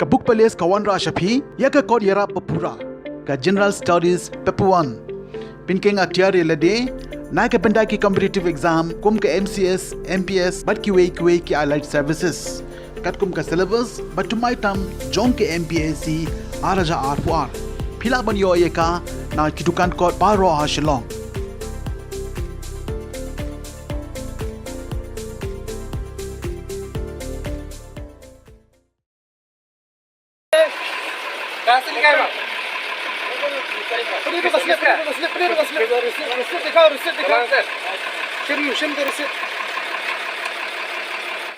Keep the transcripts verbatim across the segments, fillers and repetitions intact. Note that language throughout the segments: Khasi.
Ka Book Palace ka wanrah sha phi ïa ka kot ïarap ba pura, ka General Studies Paper One. Pynkheiñ atiar ïa lade na ka bynta ki competitive exam kum ka M C S, M P S bad kiwei kiwei ki allied services. Katkum ka syllabus ba thymmai tam jong ka M P S C ar hajar arphew ar. Phi lah ban ïoh ïa ka na ki dukan kot baroh ha Shillong. कहाँ से लिखा है बा? पकड़िए तो बस, पकड़िए तो बस, पकड़िए तो बस। रिसीट, रिसीट दिखाओ, रिसीट दिखाओ। कहाँ से? शिम, शिम के रिसीट।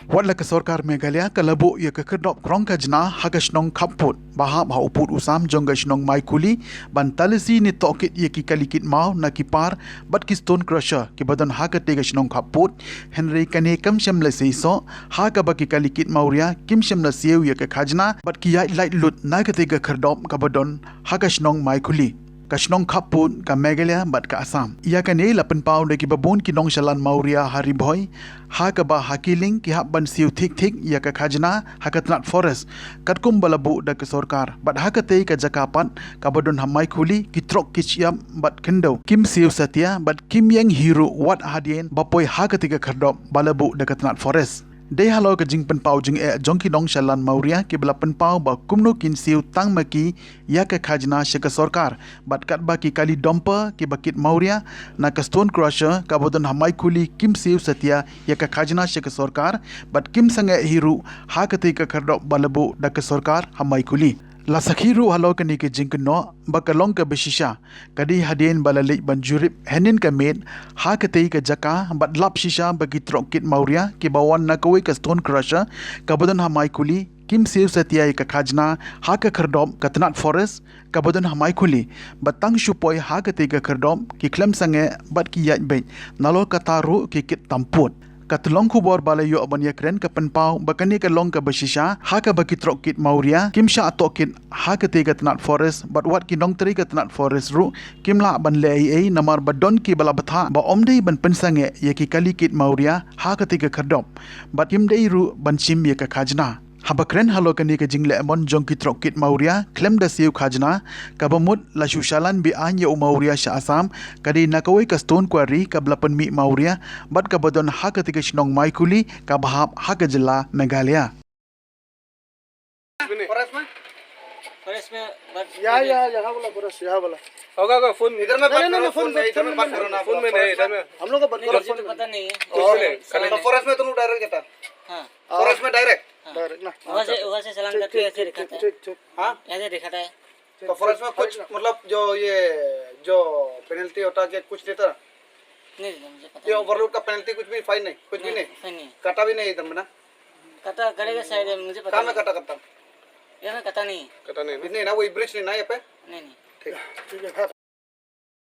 Wat la ka sorkar Meghalaya ka la buh ïa ka khyrdop krong khajna ha ka shnong Khappud ba hap ha u pud u sam jong ka shnong Maikhuli ban talisi ne tohkit ïa ki kali kit maw na ki par bad ki stone crusher kiba don ha katei ka shnong Khappud, hynrei kane kam shym la seisoh ha kaba ki kali kit mawria kim shym la siew ïa ka khajna bad ki ïaid lait lut na katei ka khyrdop kaba don ha ka shnong Maikhuli, ka shnong Khappud ka Meghalaya bad ka Assam. Ïa kane la pynpaw da kiba bun ki nongshalan mawria ha Ri Bhoi ha kaba ha Kiling ki hap ban siew thik thik ïa ka khajna ha ka tnat forest katkum ba la buh da ka sorkar. Bad ha katei ka jaka pat kaba don ha Maikhuli ki trok ki shyiap bad khyndew kim siew satia bad kim ïeng hi ruh wat hadien ba poi ha katei ka khyrdop ba la buh da ka tnat forest. Dei halor ka jingpynpaw jingeh jong ki nongshalan mawria kiba la pynpaw ba kumno kin siew tang ma ki ïa ka khajna sha ka sorkar bad katba ki kali dumper kiba kit mawria na ka stone crusher kaba don ha Maikhuli kim siew satia ïa ka khajna sha ka sorkar bad kim sangeh hi ruh ha katei ka khyrdop ba la buh da ka sorkar ha Maikhuli. La sakhi ruh halor kane ka jingkynnoh ba ka long kaba shisha ka dei hadien ba la leit ban jurip hynnin ka miet ha katei ka jaka bad lap shisha ba ki trok kit mawria kiba wan na kawei ka stone crusher kaba don ha Maikhuli kim siew satia ïa ka khajna ha ka khyrdop ka tnat forest kaba don ha Maikhuli, bad tang shu poi ha katei ka khyrdop ki khlem sangeh bad ki ïaid beit, nalor kata ruh ki kit tam pud. Ka tyllong khubor ba la ïoh ban ïakren ka pynpaw ba kane ka long kaba shisha ha kaba ki trok kit mawria kim shah tohkit ha katei ka tnat forest bad wat ki nongtrei ka tnat forest ruh kim lah ban leh ei ei namar ba don kiba la bthah ba ym dei ban pynsangeh ïa ki kali kit mawria ha katei ka khyrdop bad kim dei ruh ban shim ïa ka khajna. Haba kren halor kane ka jingleh mon jong ki trok kit mawria khlem da siew khajna, kaba mut la shu shalan be-aiñ ïa u mawria sha Assam, ka dei na kawei ka stone quarry kaba la pynmih mawria bad kaba don ha katei ka shnong Maikhuli kaba hap ha ka jylla Meghalaya. फॉरेस्ट में? फॉरेस्ट में, बट या, या, यहाँ वाला फॉरेस्ट, यहाँ वाला। होगा, होगा, फोन में। इधर में नहीं, बात नहीं, करो नहीं, ना, फोन, फोन में नहीं, इधर में। हम लोग का बात नहीं, करो, मुझे फोन तो में। पता नहीं है। फोन में नहीं, तो फॉरेस्ट में तुम लोग डायरेक्ट जाता? हाँ। फॉरेस्ट में डायरेक्ट? हाँ। डायरेक्ट ना? वहाँ से, वहाँ से चालान ठीक, करके ठीक, ऐसे ठीक, दिखाता है। ठीक, ठीक। हाँ? ऐसे दिखाता है। तो फॉरेस्ट में कुछ, मतलब, जो ये, जो पेनल्टी होता है, क्या कुछ देता? नहीं, नहीं, मुझे पता ये नहीं। ओवरलोड का पेनल्टी कुछ भी, फाइन नहीं, कुछ भी नहीं, नहीं? फाइन नहीं। काटा भी नहीं इधर में ना? काटा, करेगा शायद, मुझे पता कहाँ में नहीं। काटा, काटा? यहाँ में काटा नहीं। काटा नहीं ना? नहीं ना, वही ब्रिज नहीं ना यहाँ पे? नहीं, नहीं। ठीक। ठीक है।